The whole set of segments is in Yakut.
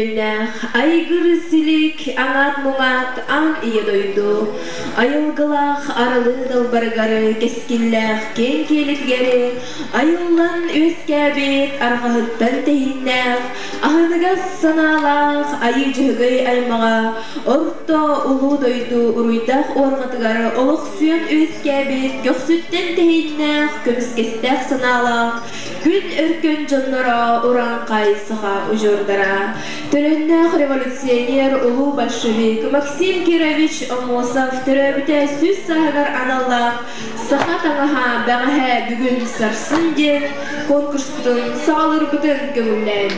Өннээх айгыр-силик аҥаат-муҥаат аан ийэ дойду айылгылаах арылы далбарыгар кэскиллээх киэҥ киэлитигэр айыллан үөскээбит арҕаһыттан тэһииннээх аһыныгас санаалаах Айыы Дьөһөгөй аймаҕа орто улуу дойду уруйдаах уорҕатыгар олохсуйан үөскээбит көхсүттэн тэһииннээх көмүскэстээх санаалаах Күн өркөн дьонноро урааҥхай саха удьуордара, төлөннөөх революционер улуу большевик Максим Кирович Аммосов төрөөбүтэ 100 сааһыгар аналлаах «Саха таҥаһа бэҕэһээ бүгүн сарсын» диэн конкурспутун саҕалыырбытын көҥүллээн.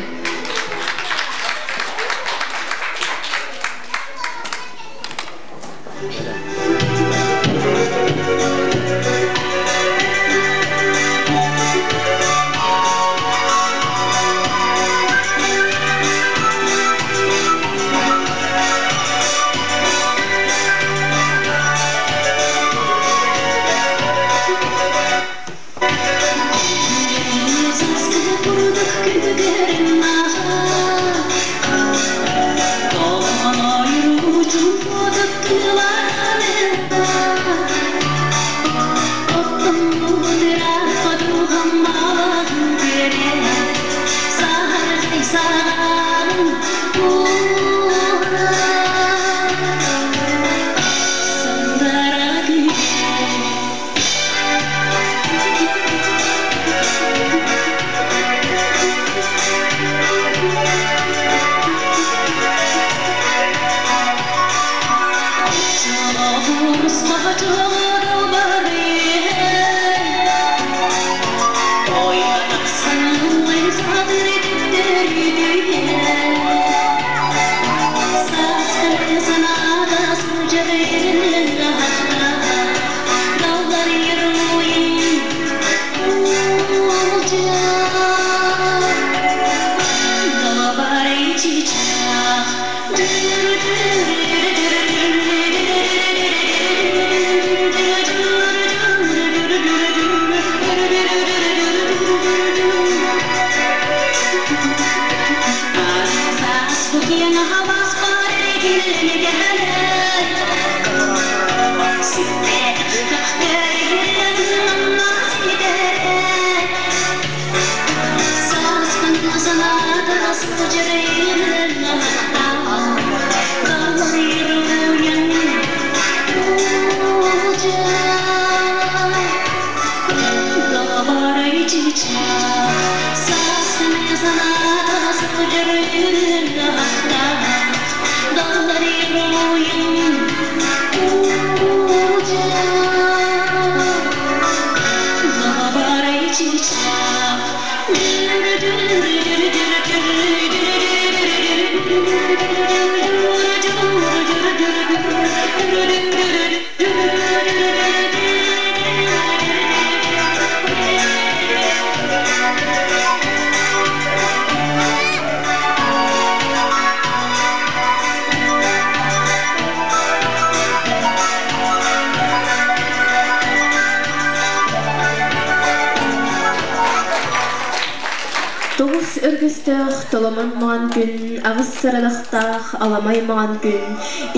Тоҕус өргөстөөх толомон маҥан күн, аҕыс сарадахтаах аламай маҥан күн,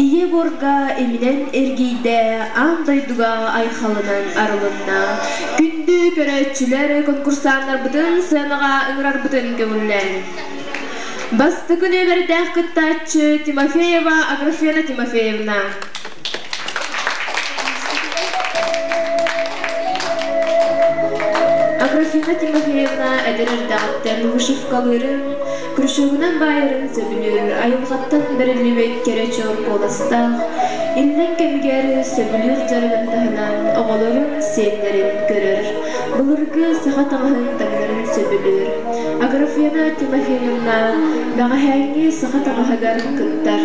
ийэ буорга иминэн эргийдэ, аан дойдуга айхалынан арылынна. Күндү көрөөччүлэр конкурсаннарбытын сыанаҕа ыҥырарбытын көҥүллээн. Бастакы нүөмэрдээх кыттааччы Тимофеева Аграфена Тимофеевна. Аграфена Тимофеевна эдэр эрдэҕиттэн вышивкалыырын, крючогунан баайарын сөбүлүүр, айылҕаттан бэриллибит кэрэ чуор куоластаах, иллэҥ кэмигэр сөбүлүүр дьарыгын таһынан оҕолорун, сиэннэрин көрөр, былыргы саха таҥаһын таҥнарын сөбүлүүр. Аграфена Тимофеевна бэҕэһээҥҥи саха таҥаһыгар кыттар.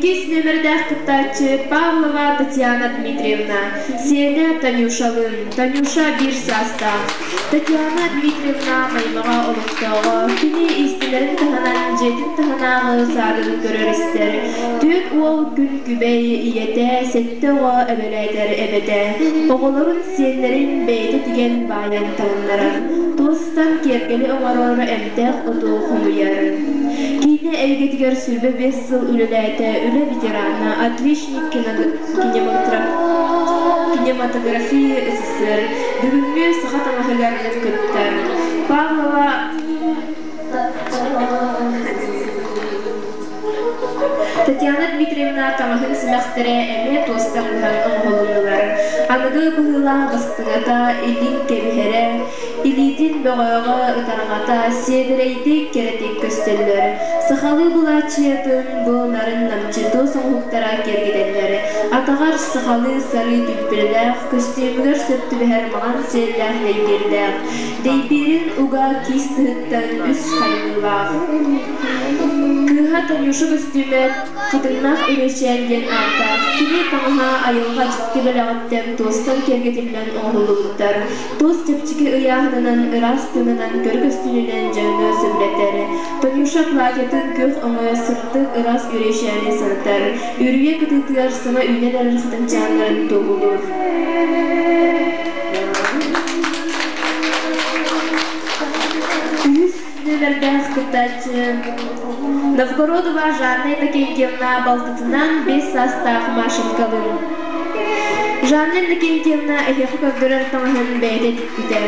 Иккис нүөмэрдээх кыттааччы Павлова Татьяна Дмитриевна, сиэнэ Танюшалыын. Танюша биир саастаах. Татьяна Дмитриевна Маймаҕа олохтооҕо. Кини иистэнэрин таһынан дьиэтин таһынааҕы саадын көрөр-истэр. Түөрт уол күн күбэй ийэтэ, сэттэ оҕо эбэлээтэр эбэтэ. Оҕолорун, сиэннэрин бэйэтэ тигэн баайан таҥыннарар. Туостан киэргэли оҥорор, эмтээх оту хомуйар. Киинэ эйгэтигэр 25 сыл үлэлээтэ, үлэ ветерана, отличник кинематографии СССР, бүгүҥҥү саха таҥаһыгар кыттар. Павлова Татьяна Дмитриевна таҥаһын симэхтэрэ эмиэ туостан быһан оҥоһулуннулар. Аныгы быһыылаах бастыҥата, илин кэбиһэрэ, илиитин бөҕөөҕө ытарҕата сиэдэрэйдик, кэрэтик көстөллөр. Сахалыы былааччыйатын бу нарын-намчы туос оҥоһуктара киэргэтэллэр. Атаҕар сахалыы сарыы түлпүлэлээх, көстүүмүгэр сөп түбэһэр маҥан сиэллээх дэйбиирдээх. Дэйбиирин уга киис тыһыттан үс хаймыылаах. Кыыһа Танюша көстүүмэ Хатыҥнаах Үрүөчээн диэн ааттаах. Кини таҥаһа айылҕа дьикти бэлэҕиттэн туостан киэргэтиллэн оҥоһуллубуттар. Туос чэпчэки ыйааһынынан, ыраас тыынынан, көрү көстүүнүнэн дьоҥҥо сөбүлэтэр. Танюша платьетын күөх өҥө сырдык, ыраас үрүөчээни санатар. Үрүйэ кытыытыгар саҥа үүнэн эрэр хатыҥчааннарын туоһулуур. Үһүс нүөмэрдээх кыттааччы Новгородова Жанна Иннокентьевна балтытынан 5 саастаах Машенькалыын. Жанна Иннокентьевна эһиэхэ көрдөрөр таҥаһын бэйэтэ тикпитэ.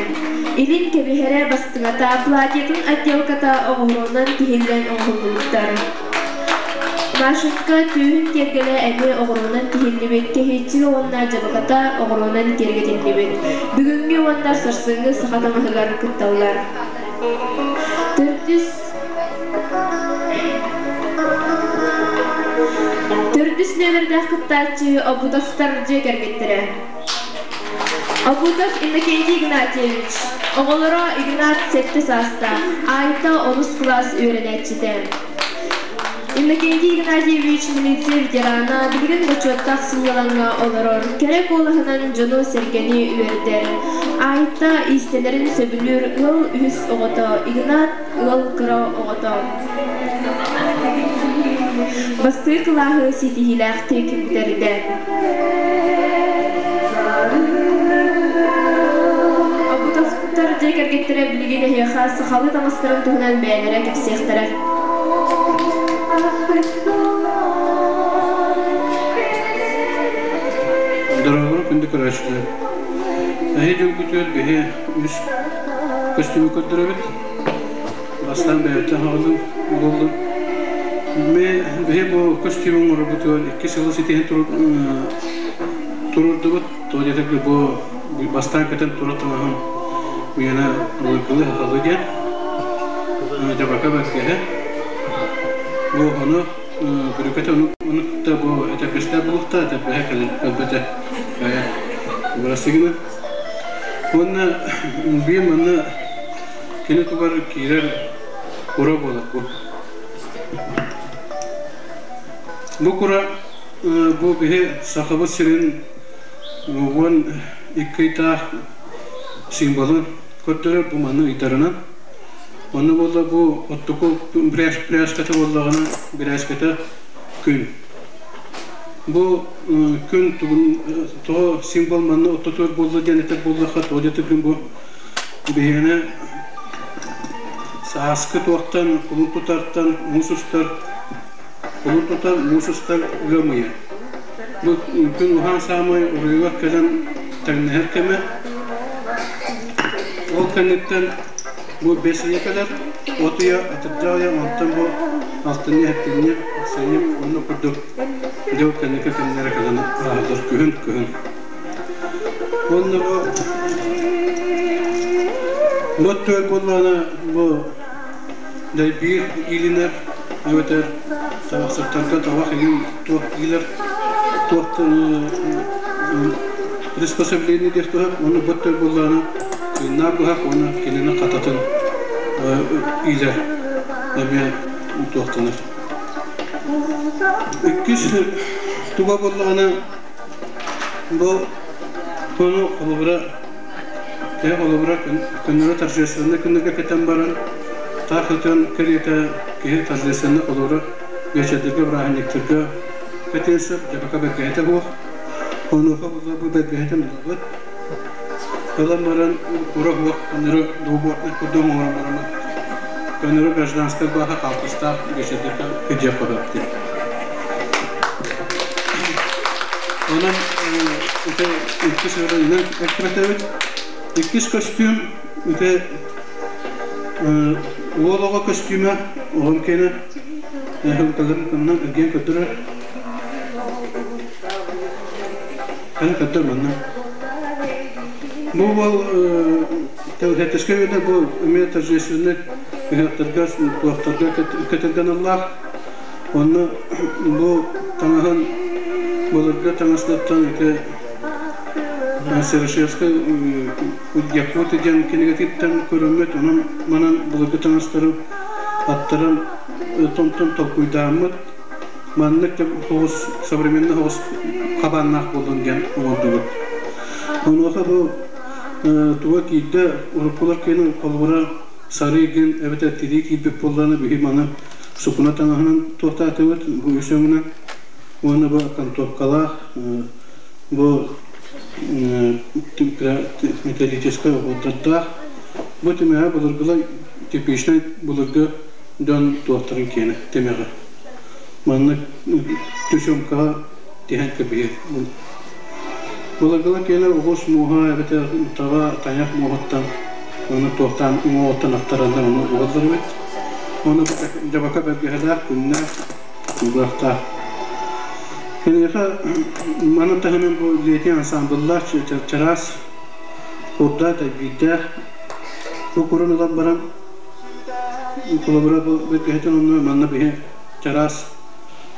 Илин кэбиһэрэ бастыҥата, платьетын отделката оҕуруонан тиһиллэн оҥоһуллубуттар. Машенька түөһүн киэргэлэ эмиэ оҕуруонан тиһиллибит, кэһиэччигэ уонна дьабаката оҕуруонан киэргэтиллибит. Бүгүҥҥү уонна сарсыҥҥы саха таҥаһыгар кытталлар. Төрдүс Төрдүс нүөмэрдээх кыттааччы Обутовтар дьиэ кэргэттэрэ. Обутов Иннокентий Игнатьевич. Оҕолоро Игнат сэттэ саастаах, Айта онус кылаас үөрэнээччитэ. Иннокентий Игнатьевич милиция ветерана, билигин бочуоттаах сынньалаҥҥа олорор, кэрэ куолаһынан дьону-сэргэни үөрдэр. Айта иистэнэрин сөбүлүүр ыал үһүс оҕото, Игнат ыал кыра оҕото. Бастакы кылааһы ситиһиилээхтик бүтэрдэ. Обутовтар дьиэ кэргэттэрэ билигин эһиэхэ сахалыы таҥастарын туһунан бэйэлэрэ кэпсиэхтэрэ. Дорооболор күндү көрөөччүлэр. Эһи дьылгытыгар биһи үс көстүүмү көрдөрөбүт. Бастаан бэйэттэн хаҕылым буллум. Биһи бу көстүүмү оҥорорбутугар икки сылы ситиһэн турурдубут. Тоҕо диэтэххэ бу бастаан кэтэн турар таҥаһым миэнэ былыргылыы сахалыы диэн дьабака бэргэһэ. Бу ону бүрүкэтэ ону кытта бу этэрбэстээх буолуохтаах, этэрбэһэ кэлин кэлбэтэ. Бырастыы Уонна биир манна кини тугар киирэр кура буолар бу. Бу кура бу биһи Сахабыт сирин 12 ыйдаах символын көрдөрөр бу манна ыйдарынан. Онно буолла бу оттуку пряжката буоллаҕына бирээскэтэ күн. Бу күн тугун тоҕо символ манна оттотугар буолла диэн этэр буоллахха тоҕо диэтэххин бу биһиэнэ сааскы туохтан кулун тутартан муус устар кулун тутар муус устар ыам ыйа. Бу күн уһаан саамай уруйугар кэлэн тэҥнэһэр кэмэ. Ол кэнниттэн бу бэс ыйа кэлэр, от ыйа, атырдьах ыйа, онтон бу алтынньы, сэттинньи, ахсынньы онно курдук дьыл кэнники кэмнэрэ кэлэн ааһаллар күһүн күһүн. Уонна бу бу өттүгэр буоллаҕына бу дэйбиир иилинэр эбэтэр табахсыттарга табах иһин туох иилэр туох приспособление диэх туһа уонна бу өттүгэр буоллаҕына кыыннаах быһах уонна кинини хататын иилэр эмиэ туохтанар. Иккис туга буоллаҕына бу ону холобура киһи холобура көннөрү торжественнай күннэргэ кэтэн баран таах ытыан кэриэтэ киһи торжественнай холобура биэчэрдэргэ бырааһынньыктарга кэтиэн сөп дьабака бэргэһэтэ суох. Онуоха буолла бу бэргэһэтин ылабыт. Ылан баран кура суох көннөрү двубортнай курдук оҥорон бараммыт көннөрү гражданскай бааха хаалтыстаах биэчэрдэргэ кыдьыахха сөп диэн. Онон ити иккис өрүнэн эккирэтэбит. Иккис көстүүм ити уол оҕо көстүүмэ оҕом киэнэ кэлэн эргиэн көрдөрөр. Кэлэн көрдөр манна. Бу уол тэлгэтэскэ үөнэ бу эмиэ торжественный ыһыахтарга, туохтарга кэтэргэн Онно бу таҥаһын былыргы таҥастартан ити Серошевскай Якуты диэн кинигэтиттэн көрөммүт, онон манан былыргы таҥастары аттаран тонтон толкуйдааммыт, маннык соҕус современный соҕус хабааннаах буоллун диэн оҥордубут. Онуоха бу туга киирдэ, уруккулар киэнэ холобура сарыы гын эбэтэр тирии киирбит буоллаҕына биһи маны сукуна таҥаһынан туохтаатыбыт бу үс өҥүнэн уонна бу окантовкалаах бу металлическай оһуордардаах бу тимэҕэ былыргылар типичнэй былыргы дьон туохтарын киэнэ тимэҕэ маннык тушенкаҕа тиһэн кэбиһэр былыргылар киэнэ оҕус муоһа эбэтэр таба тайах муоһуттан Ону туохтаан уҥуоҕуттан аттараллар, ону угаллар эбит. Ону дьабака бэргэһэлээх, күннээх, кулгаахтаах. Киниэхэ маны таһынан бу летний ансамбллаах чараас курдаах дайбиирдээх бу курун ылан баран холобура бу бэргэһэтин онно манна биһи чараас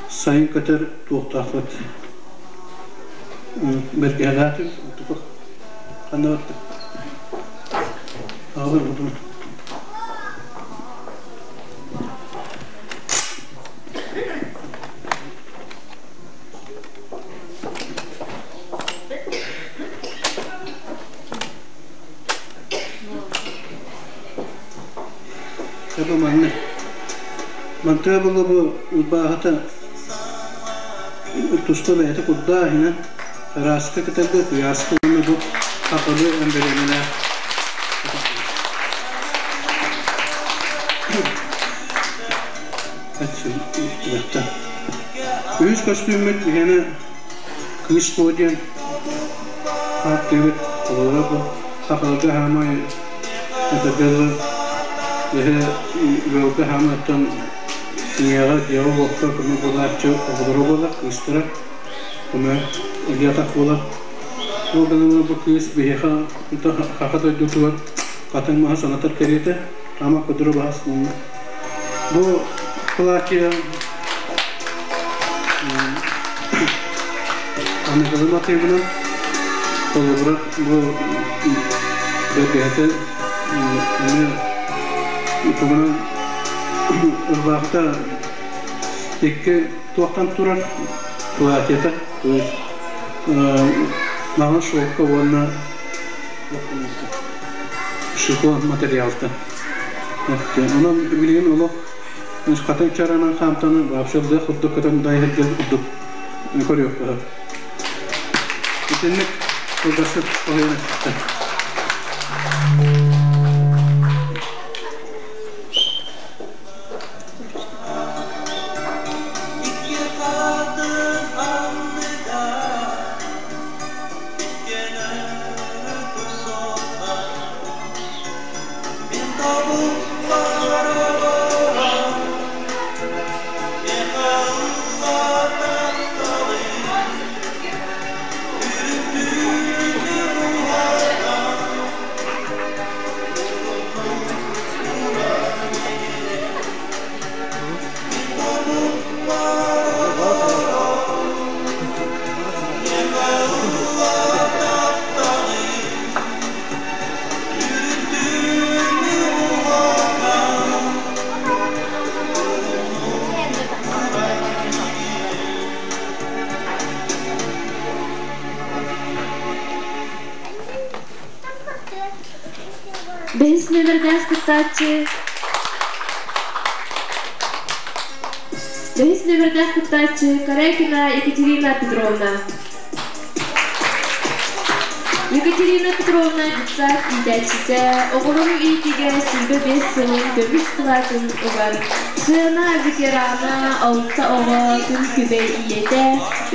сайын көтөр туохтаахпыт бэргэһэлээх ханна барда Аҕалар бутун. Эбэ манна. Мантыа була бу ырбааһыта туспа бэйэтэ курдаа иһинэн Ырааска кытарга куйааска уонна бу хахылы эмбэлэмэлээх Үһүс көстүүммүт биһиэнэ Кыыс Куо диэн ааттыыбыт. Холобура бу хахылга хаамай этэргэ эһэ ыалга хаамыттан ийэҕэ дьиэҕэ-уокка көмө буолааччы оҕолоро буолар кыыстара. Көмө илии-атах буолар. Ол гынан бу кыыс биһиэхэ Хаха дойдутугар хатыҥ маһы санатар кэриэтэ, ама кудуру баас Бу платье аныгылы матыыбынан холобура бу бэргэһэтэ эмиэ тугунан ырбаахыта икки туохтан турар платьета, то есть маҥан шелка уонна шифон материалтан. Онон билигин олох хатыҥ чаранан хаамтаны вообще лыах курдук көтөн дайһырдыах курдук көрүөххэ. Итинник кылгастык хоһуйан эттэ. кыттааччы Бэһис нүөмэрдээх кыттааччы Корякина Екатерина Петровна. Екатерина Петровна детсад иитээччитэ, оҕолору иитиигэ 25 сылын көмүс кылаатын угар. Сыана ветерана, алта оҕо күн күбэй ийэтэ,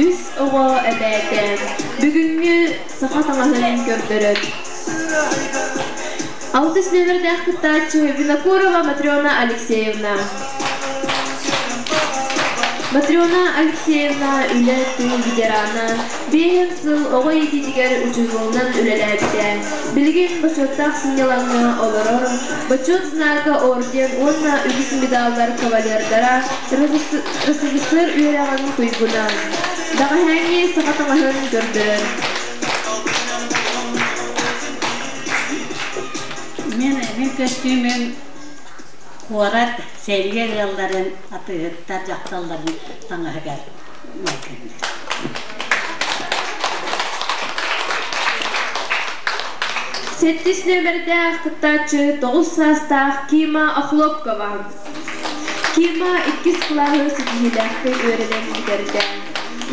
үс оҕо эбээтэ. Бүгүҥҥү саха таҥаһын көрдөрөр. Алтыс нүөмэрдээх кыттааччы Винокурова Матрена Алексеевна. Матрена Алексеевна үлэ тыыл ветерана, биэһин сыл оҕо иитиитигэр учууталынан үлэлээбитэ. Билигин бочуоттаах сынньалаҥҥа олорор, Бочуот знака орден уонна үгүс медаллар кавалердара, РСФСР үөрэҕин туйгуна. Бэҕэһээҥҥи саха таҥаһын көрдөрөр. Мин, мин көстүүмүм куорат сэлиэ ыалларын атыыһыттар дьахталларын таҥаһыгар майгынныыр. Сэттис нүөмэрдээх кыттааччы тоҕус саастаах Кима Охлопкова. Кима иккис кылааһы ситиһиилээхтик үөрэнэн бүтэрдэ.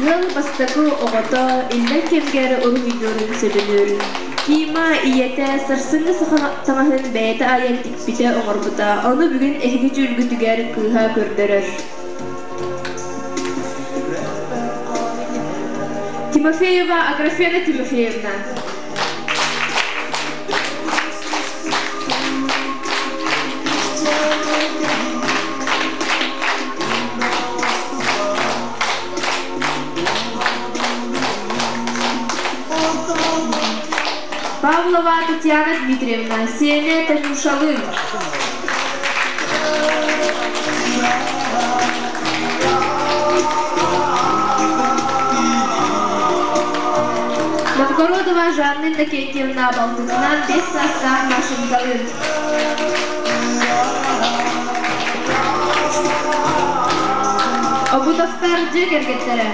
Ыал бастакы оҕото иллэҥ кэмигэр уруһуйдуурун сөбүлүүр. Кима ийэтэ сарсыҥҥы саха таҥаһын бэйэтэ айан тикпитэ оҥорбута, ону бүгүн эһиги дьүүлгүтүгэр кыыһа көрдөрөр. Тимофеева Аграфена Тимофеевна. Павлова Татьяна Дмитриевна, Сеня Танюшалын. Новгородова Жанна Иннокентьевна балтытынан бес саастаах Машенькалыын. Обутовтар дьиэ кэргэттэрэ.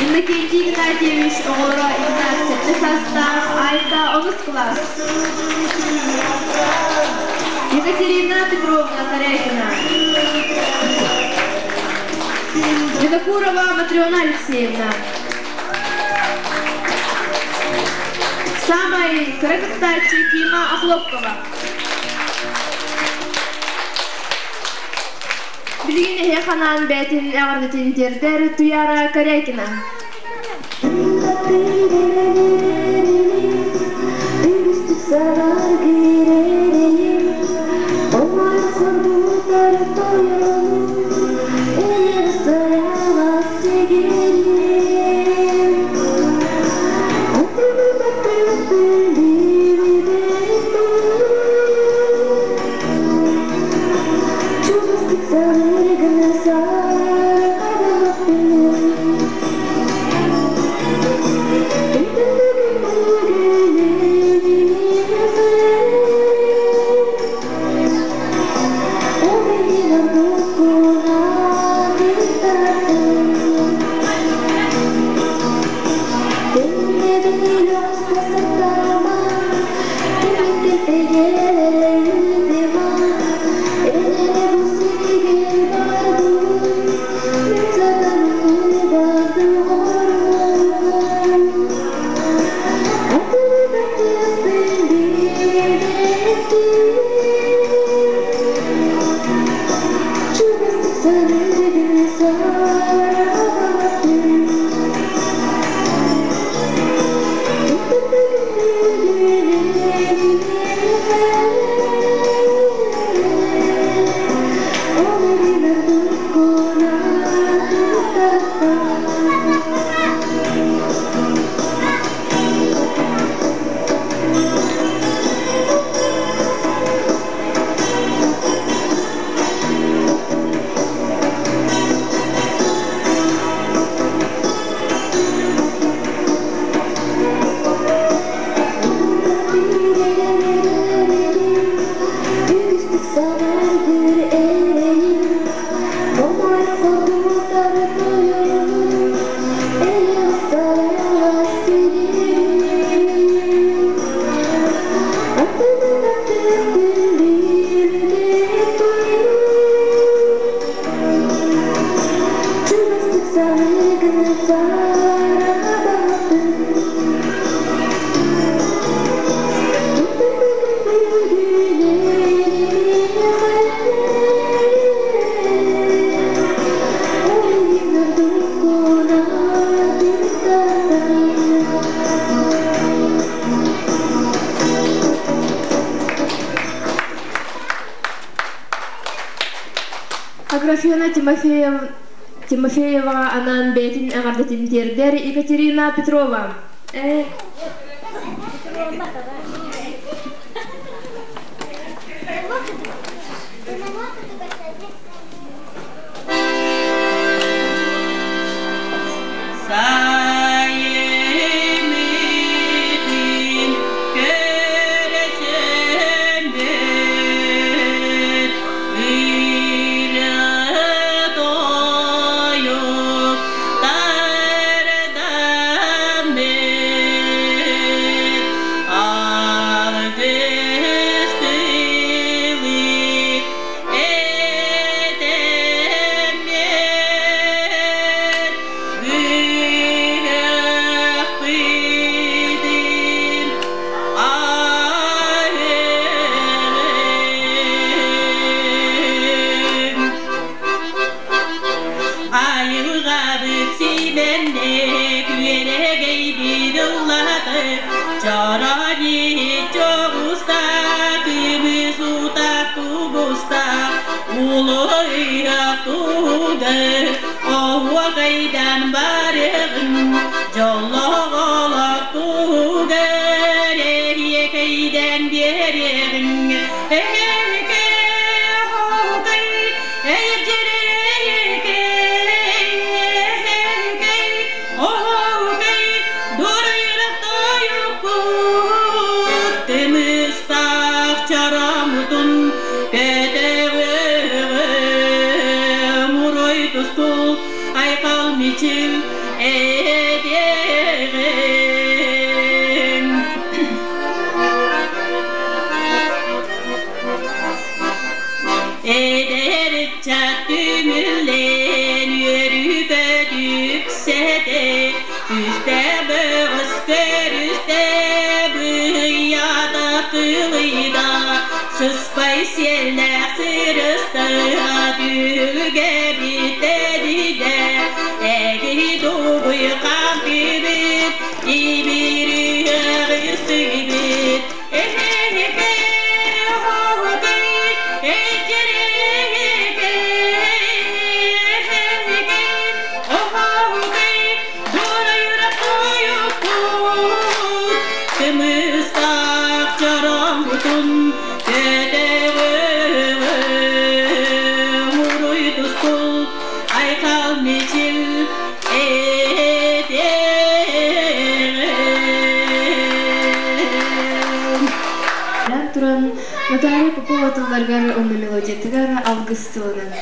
Иннокентий Игнатьевич оҕолоро Игнат сэттэ саастаах, Айта онус кылаас. Екатерина Петровна Корякина. Винокурова Матрена Алексеевна. Самай кыра кыттааччы Кима Охлопкова. Билигин эһиэхэ анаан бэйэтин эҕэрдэтин тиэрдэр Туяра Корякина. Үгүстүк сабар киирэрим, Омар хорбутар тойонум, Эйэр сараҕас сигирим. Отыны Чугастык саныыр гына сарқадамаппын. Аграфена Тимофееваҕа анаан бэйэтин эҕэрдэтин тиэрдэр Екатерина Петрова. Сайымытын көрөсөммүт ырыа-тойук тардаммыт алгыс тылы этэммит ыһыахпытын аһыгын. Айылҕабыт симэннэк үөрэгэйбит ыллатык, чорооньит чоҕуста, кымыс утах тубуста, улуу ыһыах туһугар оһуохайдан барыаҕыҥ, дьоллоох олох туһугар эһиэкэйдэн биэриэҕиҥ. Эһэкэ оһуокай, эйэдьэрэйэкэй, эһэкэй, оһуокай, дуруйрах тойуккут, тымыстаах чарамутун көтөҕөҕөм, уруй тускул, айхал мичил этиэҕиҥ. Эдэр ыччат түмүллэн үөрүү-көтүү үксэтэ, үстэ бөҕөс көрүстэ, быйата кылыйда, сыспай сиэллээх сырыста, түһүлгэ бүтэдидэ, эги дугуй хаампыбыт, ибир ыһыаҕыстыгыбыт. Эһэһэкэ, оһоһокэй, эйдьэрэһэкэй, эһэһэкэй, оһоһокэй, дурайра тойуккут, кымыстаах чороҥмутун көтөҕөҕөм, уруй тускул, айхал мичил этиэҕиҥ. Туран Наталья Попова тылларыгар уонна мелодиятыгар алгыс тылынан.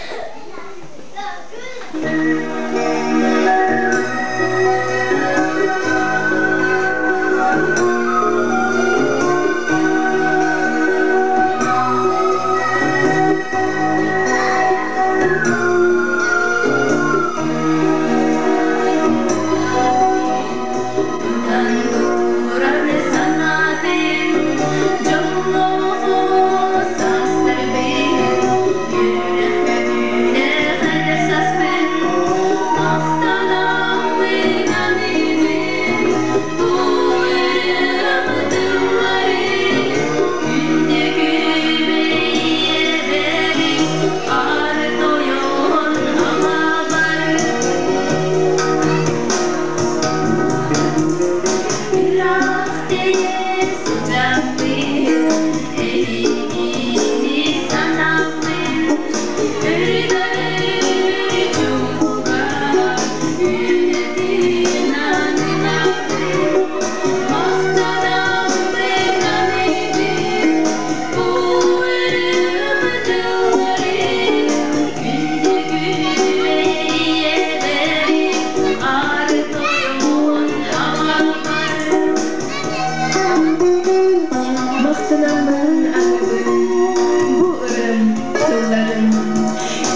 Туран санаатын дьоллооху састарбын, үөрэх-көтүүлээх эдэр саспын махтанаммын аныыбын. Бу ырыам тылларын күндү күбэйэбэри аар тойон аҕабар. Ыраах тэйэ сылдьаммын, эйигини санааммын, өрүтэ чуҥкуга үлэтин анынабын. Махтанаммын аныыбын, бу ырыам тылларын күндү күбэйэбэри аар тойон аҕабар. Махтанаммын аныыбын, бу ырыам тылларын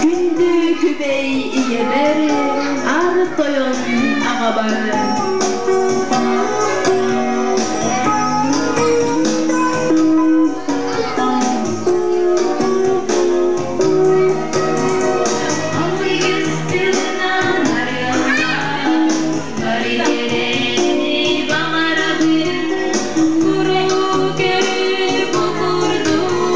күндү күбэй ийэбэр, аар тойон аҕабар. Алгыс тылынан арыаллаан, бары кэрэни баҕарабын, куруук өрүү бу курдук.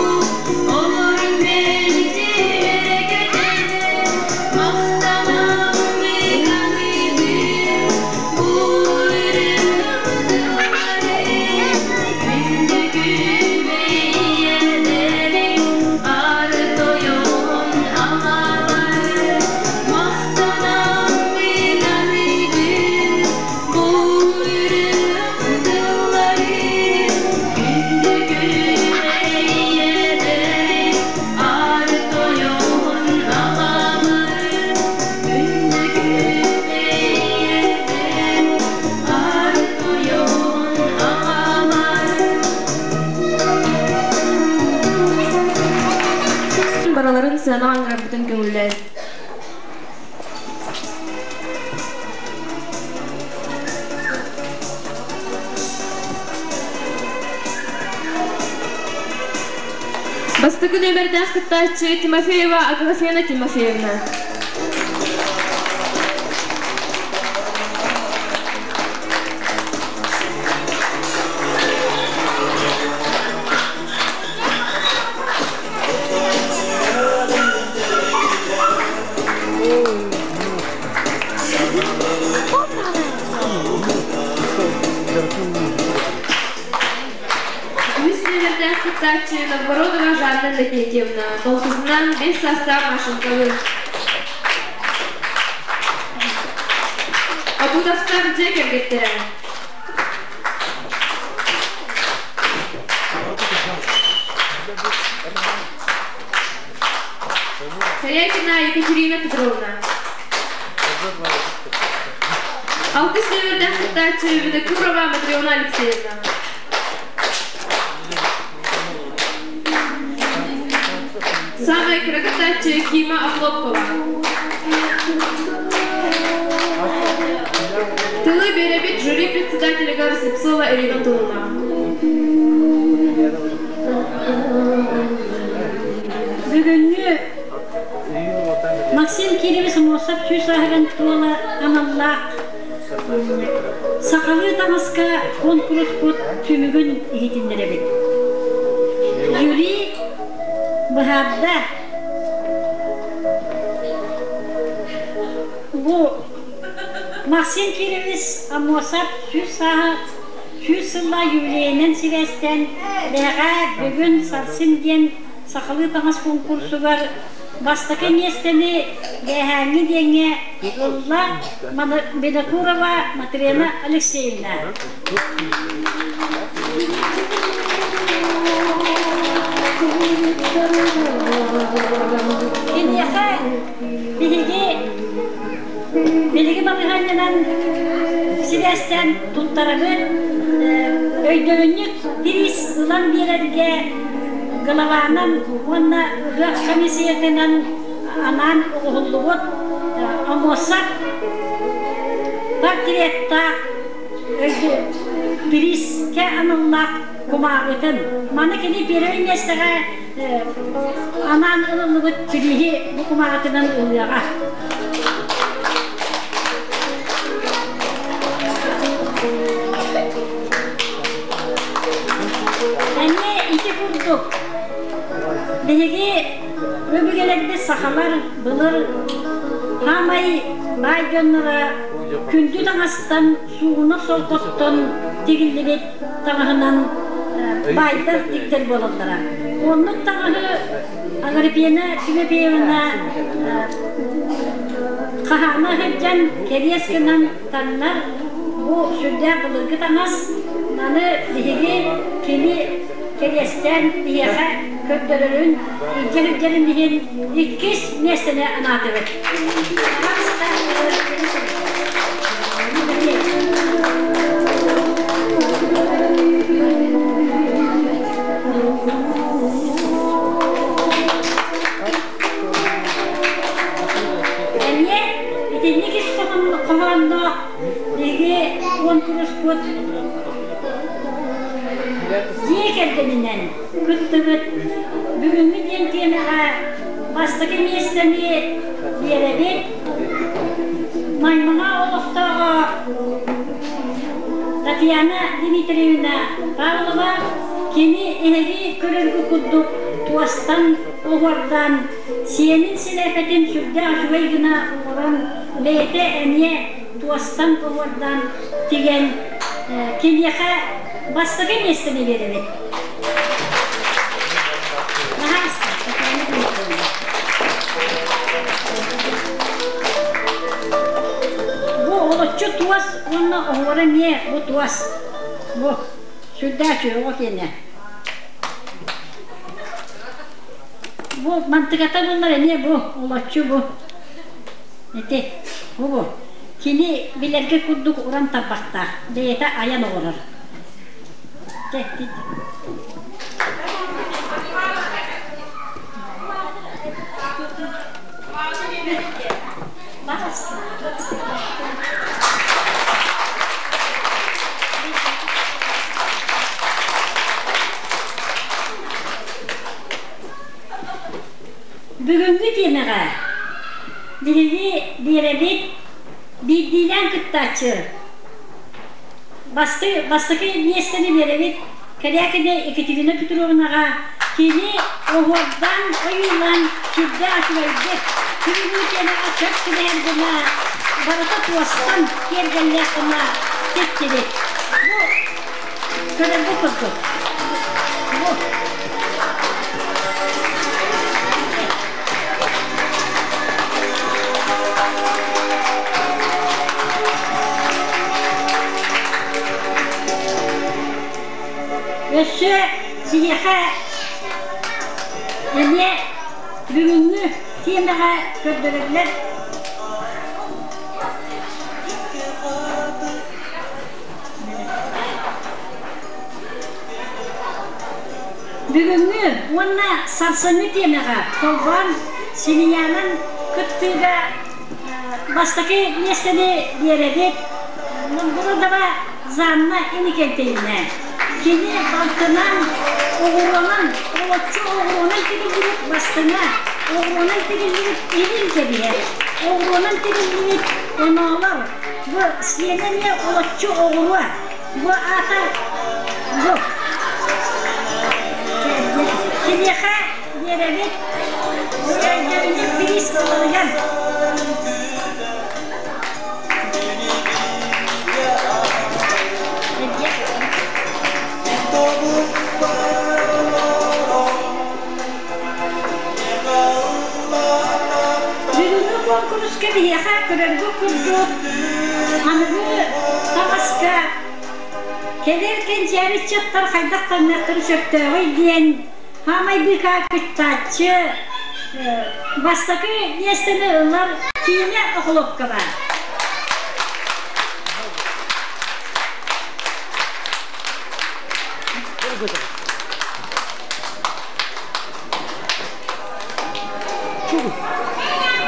сценаҕа ыҥырарбытын көҥүллээн. Бастакы нүөмэрдээх кыттааччы Тимофеева Аграфена Тимофеевна. Үс нүөмэрдээх кыттааччы Новгородова Жанна Иннокентьевна, балтысынан 5 саастаах Машенькалыын. Обутовтар дьиэ кэргэттэрэ. Корякина Екатерина Петровна. Алтыс нүөмэрдээх кыттааччы Винокурова Матрена Алексеевна. Самая кыра кыттааччы Кима Охлопкова. Тылы биэрэбит жюри председателигэр Слепцова Ирина Антоновна. Бүгүҥҥү Максим Кириллович Аммосов сүүс ааһыгын туола аналлаах сахалыы таҥаска куонкуруспут түмүгүн иһитиннэрэбит. Жюри быһаарда. Бу Максим Кириллович Аммосов сүүс сааһа сүүс сыллаах юбилейынан сибээстээн бэҕэһээ бүгүн сарсын диэн сахалыы таҥас конкурсугар бастакы миэстэни Бээһээҥҥи диэҥҥэ ылла Винокурова Матрена Алексеевна. Киниэхэ биһиги билиги балаһыанньанан сибээстээн туттарабыт өйдөбүнньүк бириис ылан биэрэргэ главанан уонна ыһыах комиссиятынан анаан оҥоһуллубут Омуосап портреттаах бириискэ аналлаах кумааҕытын маны кини первый миэстэҕэ анаан ылыллыбыт бирииһи бу кумааҕытынан ылыаҕа. Эмиэ ити курдук биһиги өбүгэлэрбит сахалар былыр хаамай баай дьонноро күндү таҥастан сууна солкоттон тигиллибит таҥаһынан баайдар тиктэр буолаллара. Оннук таҥаһы Агриппина Тимофеевна хаһаана сылдьан кэриэс гынан таҥнар бу сүрдээх былыргы таҥас. Маны биһиги кини кэриэстээн биһиэхэ көрдөрөрүн, илдьэ сылдьарын иһин иккис миэстэни анаатыбыт. Эмиэ итинник ис хоһоонноох биһиги куонкуруспут дьиэ кэргэнинэн кыттыбыт бүгүҥҥү диэн тиэмэҕэ бастакы миэстэни биэрэбит. Маймаҕа олохтооҕо Татьяна Дмитриевна Павлова кини эһиги көрөргү курдук туостан оһуордаан, сиэнин силээпэтин сүрдээх үчүгэй гына оҥорон, бэйэтэ эмиэ туостан оһуордаан тигэн, киниэхэ бастакы миэстэни биэрэбит. Наһаа Татьяна Дмитриевна. Бу олоччу туос уонна оһуора эмиэ бу туос. Бу сүрдээх үчүгэй оҕо киэнэ. Бу мантыката буллар эмиэ бу олоччу бу. Ити бу бу. Кини билэргэ курдук уран тарбахтаах, бэйэтэ айан оҥорор. Бүгүҥҥү тиэмэҕэ биһиги биэрэбит биирдиилээн кыттааччы бастакы миэстэни биэрэбит Кэрякина Екатерина Петровнаҕа. Кини оһуордан ойуулаан сүрдээх үчүгэйдик бүгүҥҥү тиэмэҕэ сөп түбэһэр гына барыта туостан киэргэллээх гына тиктибит. Бу көрөргө курдук. Бу Өссө биһиэхэ эмиэ бүгүҥҥү тиэмэҕэ көрдөрөллөр. Бүгүҥҥү уонна сарсыҥҥы тиэмэҕэ холбоон семинарынан кыттыыга бастакы миэстэни биэрэбит Новгородова Жанна Иннокентьевна. Кини балтынан, оҕуруонан, олоччу оҕуруонан тигиллибит бастыҥа, оҕуруонан тигиллибит илин кэбиһэр, оҕуруонан тигиллибит оноолор, бу сиэнэ эмиэ олоччу оҕуруо. Бу аата бу. Киниэхэ биэрэбит өйдөбүнньүк бириис буоларыгар. Бүгүҥҥү куонкуруска биһиэхэ көрөргүт курдук аныгы таҥаска кэлэр кэнчээри ыччаттар хайдах таҥныахтарын сөптөөҕүй диэн хаамай быыкаа кыттааччы бастакы миэстэни ылар Киинэ Охлопкова.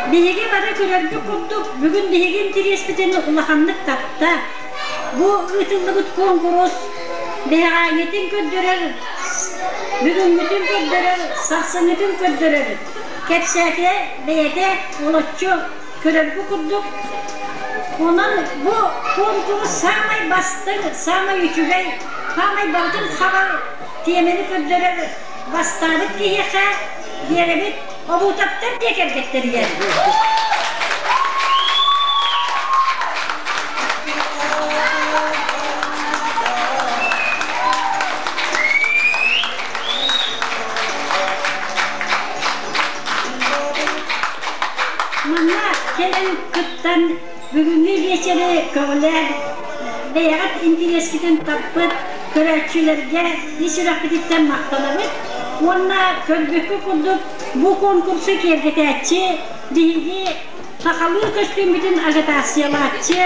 Биһиги бары көрөргүт курдук, бүгүн биһиги интэриэспитин улаханнык тапта. Бу ыытыллыбыт куонкурус бэҕэһээҥҥитин көрдөрөр, бүгүҥҥүтүн көрдөрөр, сарсыҥҥытын көрдөрөр. Кэпсээтэ бэйэтэ олоччу көрөргүт курдук. Онон бу куонкурус саамай бастыҥ, саамай үчүгэй, саамай барытын хабар тиэмэни көрдөрөр бастаабыт киһиэхэ биэрэбит Обутовтар дьиэ кэргэттэригэр. Манна кэлэн кыттан бүгүҥҥү биэчэри көҕүлээн бэйэҕит интириэскитин таппыт көрөөччүлэргэ ис сүрэхпититтэн махтанабыт уонна көрбүккүт курдук бу конкурсу киэргэтээччи биһиги сахалыы көстүүммүтүн агитациялааччы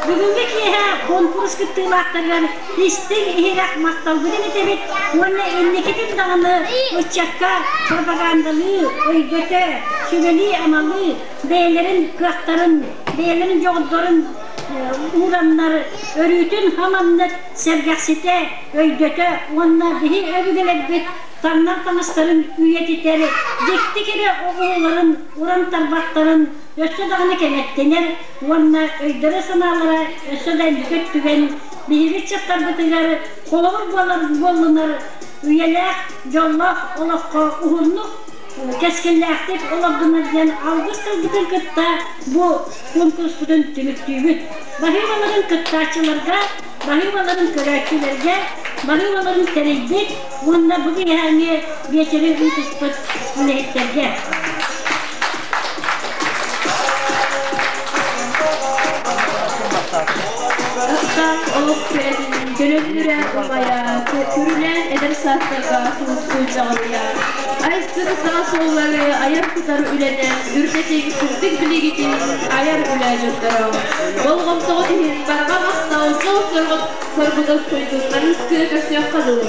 бүгүҥҥү киэһэ конкурс кыттыылаахтарыгар истиҥ иһирэх махталбытын этэбит уонна инникитин даҕаны ыччакка пропагандалыы, өйдөтө, сүбэлии-амалыы бэйэлэрин кыахтарын, бэйэлэрин дьоҕурдарын уураннар өрүүтүн хаманнык сэргэхситэ, өйдөтө уонна биһи өбүгэлэрбит таҥнар таҥастарын үйэтитэр дьикти кэрэ оҕолорун уран тарбахтарын өссө даҕаны кэҥэттинэр уонна өйдөрө-санаалара өссө да инники өттүгэн биһиги ыччаттарбытыгар холобур буолар буоллунар үйэлээх дьоллоох олоххо уһуннук кэскиллээхтик олордунар диэн алгыс тылбытын кытта бу конкурспутун түмүктүүбүт. Баһыыбаларын кыттааччыларга, баһыыбаларын көрөөччүлэргэ, баһыыбаларын тэрийбит уонна бу киэһээҥҥи биэчэри ыытыспыт үлэһиттэргэ. Аттаах олох кэрэтин көнөннүрэ умайа, көрүлээн эдэр саастарга сулустуу чаҕылыйа, айсыр саҥа суоллары айар-тутар үлэнэн үрдэтиҥ сырдык билигитин айар үлэ дьонноро. Болҕомтоҕут иһин барҕа махтал, дьол соргута сойдун, Марыыскы көрсүөххэ дылы.